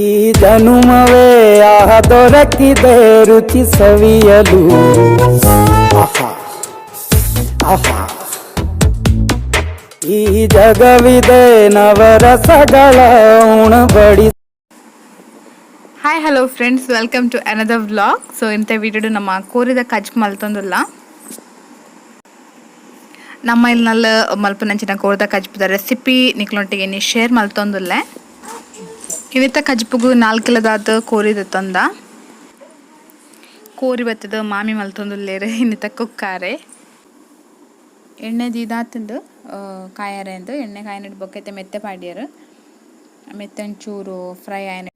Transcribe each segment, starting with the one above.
ಈ ಜನುಮವೇ ಆಹ ದೊರಕಿದೆ ರುಚಿ ಸವಿಯಲು. ಆಹಾ ಆಹಾ. ಈ ಜಗವಿದೆ ನವರಸಗಳ ಉಣಬಡಿ. Hi hello friends, welcome to another vlog. So ಇಂಥ ವೀಡಿಯೋ ನಮ್ಮ ಕೋರಿದ ಕಜ್ಪು ಮಲ್ತೊಂದುಲ್ಲ. ನಮ್ಮ ಇಲ್ಲಿ ಮಲ್ಪನಂಚಿನ ಕೋರಿದ ಕಜ್ಪುದ ರೆಸಿಪಿ ನಿಕ್ಲೊಟ್ಟಿಗೆ ನೀ ಶೇರ್ ಮಲ್ತೊಂದುಲ್ಲೆ. ಇನ್ನಿತ್ತ ಕಜ್ಪುಗು 4 ಕಿಲೋದಾದ ಕೋರಿದ ತಂದ. ಕೋರಿ ಬತ್ತದ ಮಾಮಿ ಮಲ್ತೊಂದುಲ್ಲೇರು ಇನ್ನಿತ್ತ ಕುಕ್ಕಾರೆ. ಎಣ್ಣೆ ದೀದಾತಂದು ಕಾಯಾರೆ ಅಂದು ಎಣ್ಣೆ ಕಾಯಿನಿಟ್ಟು ಬೊಕ್ಕೈತೆ ಮೆತ್ತೆ ಪಾಡ್ಯರು. ಮೆತ್ತೆ ಒಂಚೂರು ಫ್ರೈ ಆಯ್ನ,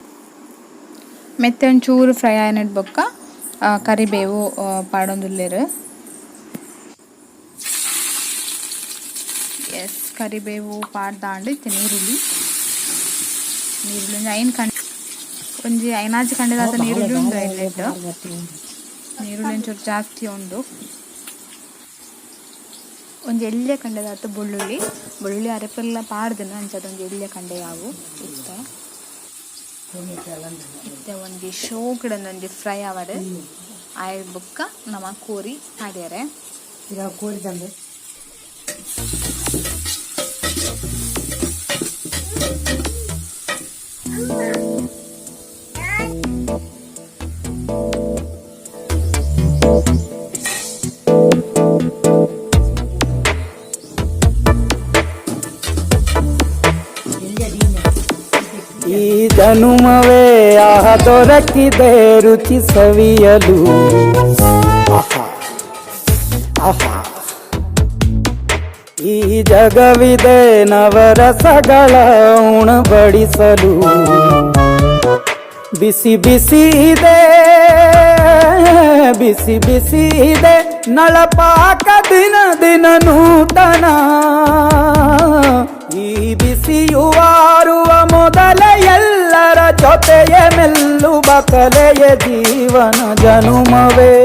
ಮೆತ್ತೆ ಒಂಚೂರು ಫ್ರೈ ಆಯ್ನಿಟ್ಟು ಬೊಕ್ಕ ಕರಿಬೇವು ಪಾಡೊಂದುಲ್ಲೇರು. ಎಸ್, ಕರಿಬೇವು ಪಾಡ್ದಾಂಡು ಇತ್ತೆ ನೀರುಳ್ಳಿ. ನೀರುಳ್ಳಿ ಒಂಜಿ ಐನ್ ಕಂಡೆ, ಒಂಜಿ ಐನಾಜಿ ಕಂಡೆದಾತ ನೀರುಳ್ಳಿ ಉಂಡು. ಎಣ್ಣೆಟ್ ನೀರುಳ್ಳಿ ಒಂಚೂರು ಜಾಸ್ತಿ ಉಂಡು. ಒಂಜಿ ಎಲ್ಯ ಕಂಡೆದಾತ ಬೆಳ್ಳುಳ್ಳಿ. ಬೆಳ್ಳುಳ್ಳಿ ಅರೆಪೆಲ್ಲ ಪಾಡ್ದನ ಅಂಚದ ಒಂಜಿ ಎಲ್ಯ ಕಂಡೆ ಯಾವು. ಇತ್ತೆ ಇತ್ತೆ ಒಂಜಿ ಶೋಕುಡೊಂದು ಒಂಜಿ ಫ್ರೈ ಆವಡ್. ಆಯ್ ಬೊಕ್ಕ ನಮ ಕೋರಿ ಪಾಡ್ಯರೆ. ಕೋರಿ ತಂದು. ಈ ಜನುಮವೇ ಆಹ ದೊರಕಿದೆ ರುಚಿ ಸವಿಯಲು. ಆಹಾ ಆಹಾ. ಈ ಜಗವಿದೆ ನವರಸಗಳ ಉಣಬಡಿಸಲು. ಬಿಸಿ ಬಿಸಿ ಇದೆ, ಬಿಸಿ ಬಿಸಿ ಇದೆ ನಳಪಾಕ ದಿನ ದಿನ ನೂತನ. ಈ ಬಿಸಿಯುವಾರುವ ಮೊದಲ ಎಲ್ಲರ ಜೊತೆಯ ಮೆಲ್ಲುವ ಕಲೆಯ ಜೀವನ ಜನುಮವೇ.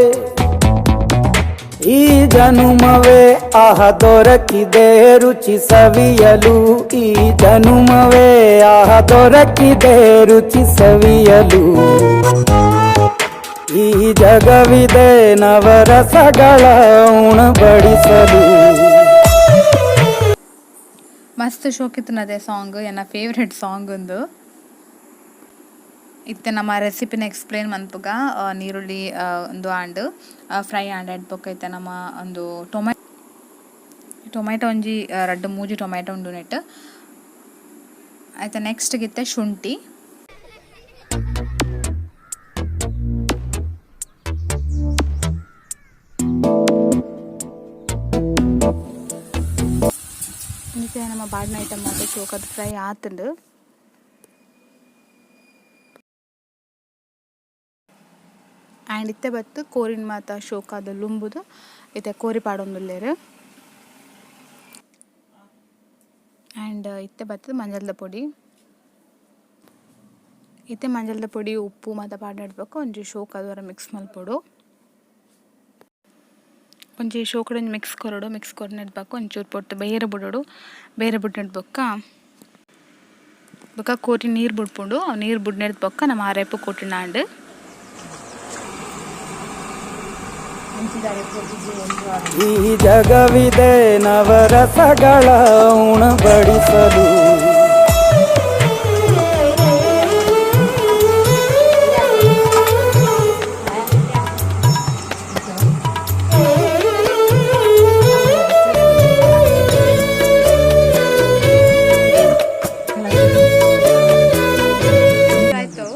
ಈ ಜನುಮವೇ ಆಹ ದೊರಕಿದೆ ರುಚಿ ಸವಿಯಲು. ಈ ಜನುಮವೇ ಆಹ ದೊರಕಿದೆ ರುಚಿ ಸವಿಯಲು. ಈ ಜಗವಿದೆ ನವರಸಗಳ ಉಣಬಡಿಸಲು. ಮಸ್ತ್ ಶೋಕಿತ್ತನದೆ ಸಾಂಗ್, ಎನ್ನ ಫೇವ್ರೆಟ್ ಸಾಂಗ್ ಒಂದು. ಇತ್ತೆ ನಮ್ಮ ರೆಸಿಪಿನ ಎಕ್ಸ್ಪ್ಲೇನ್ ಮನ್ಪುಗ. ನೀರುಳ್ಳಿ ಒಂದು ಆಂಡ್ ಫ್ರೈ ಆಂಡ್ ಬೊಕ್ಕ ಇತ್ತೆ ನಮ್ಮ ಒಂದು ಟೊಮೆಟೊ ಒಂಜಿ ರಡ್ಡ್ ಮೂಜಿ ಟೊಮೆಟೊ ಉಂಡು ನೆಟ್. ಆಯ್ತಾ, ನೆಕ್ಸ್ಟ್ ಗಿತ್ತೆ ಶುಂಠಿ. ಇತ್ತೆ ನಮ್ಮ ಬಾಡ್ನ ಐಟಮ್ ಮಾತ ಶೋಕದ ಫ್ರೈ ಆತುಂಡು. ಆ್ಯಂಡ್ ಇತ್ತೆ ಬತ್ತು ಕೋರಿನ್ ಮಾತ ಶೋಕಾದ ಲುಂಬುದು ಇತ್ತೆ ಕೋರಿ ಪಾಡೊಂದುಲ್ಲೆರ್. ಆ್ಯಂಡ್ ಇತ್ತೆ ಬತ್ತುದು ಮಂಜಲ್ದ ಪೊಡಿ. ಇತ್ತೆ ಮಂಜಲ್ದ ಪೊಡಿ, ಉಪ್ಪು ಮಾತ ಪಾಡ್ನೆಡ್ ಒಂಜಿ ಶೋಕಾದ್ ಒರ ಮಿಕ್ಸ್ ಮಲ್ಪೊಡು. ಒಂಜಿ ಶೋಕಡ್ ಒಂಜಿ ಮಿಕ್ಸ್ ಕೊರೊಡು. ಮಿಕ್ಸ್ ಕೊರ್ನೆಡ್ ಬೊಕ್ಕ ಒಂಚೂರು ಪೊರ್ತು ಬೇರೆ ಬುಡೊಡು. ಬೇರೆ ಬುಡ್ನೆಡ್ ಬೊಕ್ಕ ಬೊಕ್ಕ ಕೋರಿ ನೀರು ಬುಡ್ಪುಂಡು. ಅವು ನೀರು ಬುಡ್ನೆಡ್ ಬೊಕ್ಕ ನಮ ಅರೆಪು ಕೊಟ್ಟಿನಾಂಡ್. ಈ ಜಗವಿದೆ ನವರಸಗಳ ಉಣಬಡಿಸಲು. ಆಯ್ತು.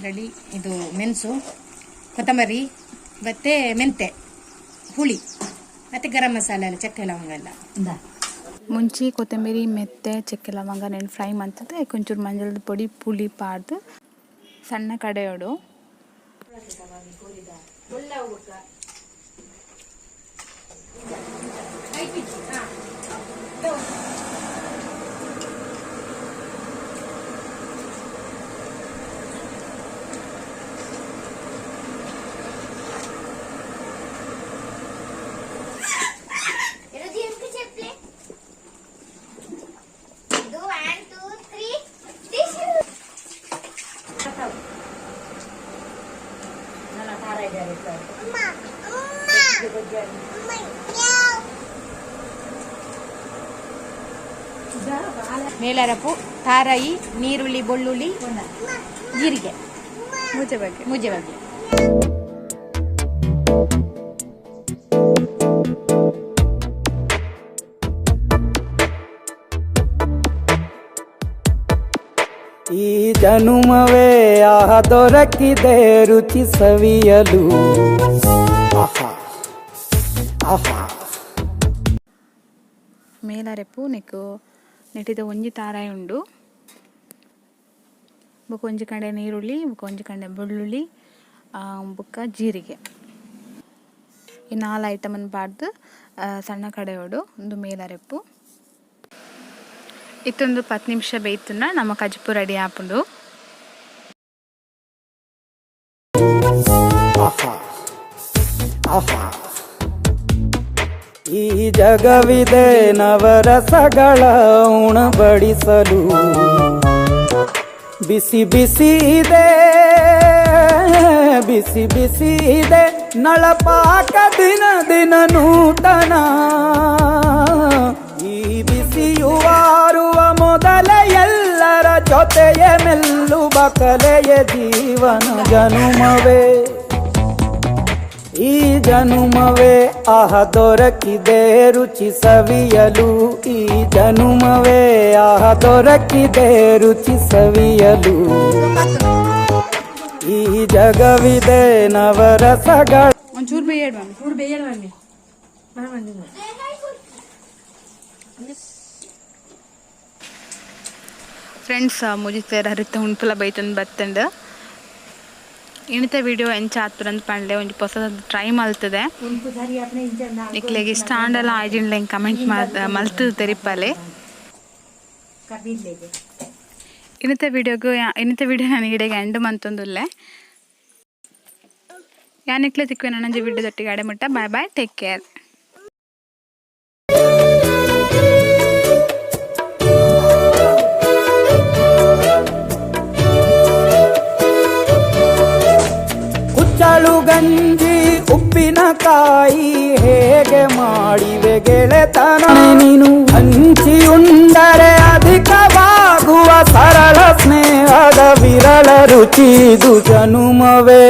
ರೆಡಿ. ಇದು ಮೆಣಸು, ಕೊತ್ತಂಬರಿ ಮತ್ತು ಮೆಂತೆ, ಹುಳಿ ಮತ್ತು ಗರಂ ಮಸಾಲೆ ಎಲ್ಲ, ಚಕ್ಕೆ ಲವಂಗ ಎಲ್ಲ. ಮುಂಚೆ ಕೊತ್ತಂಬರಿ, ಮೆಂತೆ, ಚಕ್ಕೆ ಲವಂಗ ನೆನ್ ಫ್ರೈ ಮಂತದ ಒಂಚೂರು ಮಂಜಲ್ದ ಪೊಡಿ, ಪುಳಿ ಪಾಡ್ದು ಸಣ್ಣ ಕಡೆಯೋಡು. ಮೇಲರಪು, ತಾರಾಯಿ, ನೀರುಳ್ಳಿ, ಬೆಳ್ಳುಳ್ಳಿ, ಜೀರಿಗೆ. ಮೂಜೆ ಬಗ್ಗೆ. ಮೂಜೆ ಬಗ್ಗೆ. ಈ ಜನುಮವೇ ಆಹ ದೊರಕಿದೆ ರುಚಿ ಸವಿಯಲು. ಆಹಾ ಆಹಾ. ಮೇಲರೆಪು ನೆಕ್ಕು ನೆಟ್ಟಿದ ಒಂಜಿ ತಾರಾಯಿ ಉಂಡು, ಬೊಕ ಒಂಜಿ ಕಂಡೆ ನೀರುಳ್ಳಿ, ಬೊಕ ಒಂಜಿ ಕಂಡೆ ಬೆಳ್ಳುಳ್ಳಿ, ಬೊಕ್ಕ ಜೀರಿಗೆ. ಈ ನಾಲ್ ಐಟಮನ್ನು ಪಾಡ್ದು ಸಣ್ಣ ಕಡೆಯೋಡು ಒಂದು ಮೇಲರೆಪ್ಪು. ಇತ್ತೊಂದು 10 ನಿಮಿಷ ಬೇಯ್ತುನ ನಮ್ಮ ಕಜಿಪು ರೆಡಿ ಆಪುಂಡು. ಆಹಾ ಆಹಾ. ಈ ಜಗವಿದೆ ನವರಸಗಳ ಉಣಬಡಿಸಲು. ಬಿಸಿ ಬಿಸಿ ಇದೆ, ಬಿಸಿ ಬಿಸಿ ಇದೆ ನಳಪಾಕ, ದಿನ ದಿನ ನೂತನ. ಈ ಬಿಸಿಯುವಾರುವ ಮೊದಲ ಎಲ್ಲರ ಜೊತೆಯ ಮೆಲ್ಲುವ ಕಲೆಯ ಜೀವನ ಜನುಮವೇ. ಈ ಜನುಮವೇ ಆಹ ದೊರಕಿದೆ ರುಚಿ ಸವಿಯಲು. ಈ ಜನುಮವೇ ಆಹ ದೊರಕಿದೆ ರುಚಿ ಸವಿಯಲು. ಈ ಜಗವಿದೆ ನವರಸಗಳ ಒಂಚೂರು ಬೇಯಡ್ ಮ್ಯಾಮ್. ಚೂರು ಬೇಯಲ್ಲ ಮಮ್ಮಿ, ಮನ. ಫ್ರೆಂಡ್ಸ್, ಮುಜಿತೇರ್ ಹರಿತ ಉಣ್ಪುಲ ಬೈತಂದು ಬತ್ತಂಡು. ಇನಿತ ವಿಡಿಯೋ ಎಂಚ ಆತುರಂದ್ ಪಂಡ್ಲೆ. ಒಂಜಿ ಪೊಸದ ಟ್ರೈ ಮಲ್ತದೆ. ನಿಕ್ಲೆಗ್ ಇಷ್ಟ ಆಂಡಲ ಆಯ್ಜಿಂಡ್ಲ ಕಮೆಂಟ್ ಮಲ್ತದ ತೆರಿಪಾಲೆ. ಕಬ್ಬಿಡ್ಲಿಗೆ. ಇನ್ನಿತ ವಿಡಿಯೋಗು ಇನ್ನಿತ ವಿಡಿಯೋ ನನಗೆ ಇಡೆಗೆ ಎಂಡ್ ಮಂತೊಂದುಲ್ಲೆ. ಯಾನಿಕ್ಲೆ ತಿಕ್ವೆ ನನಂಜಿ ವಿಡಿಯೋ ದೊಟ್ಟಿಗೆ ಅಡೆ ಮುಟ್ಟ. Bye bye, take care. ಕುಚ್ಚಳು ಗಂಜಿ ಉಪ್ಪಿನಕಾಯಿ ಹೇಗೆ ಮಾಡಿವೆ ಗೆಳೆತನ? ನೀನು ಹಂಚಿಯುಂಡರೆ ಅಧಿಕವಾಗುವ ಸರಳ ಸ್ನೇಹದ ವಿರಳ ರುಚಿದು ಜನುಮವೇ.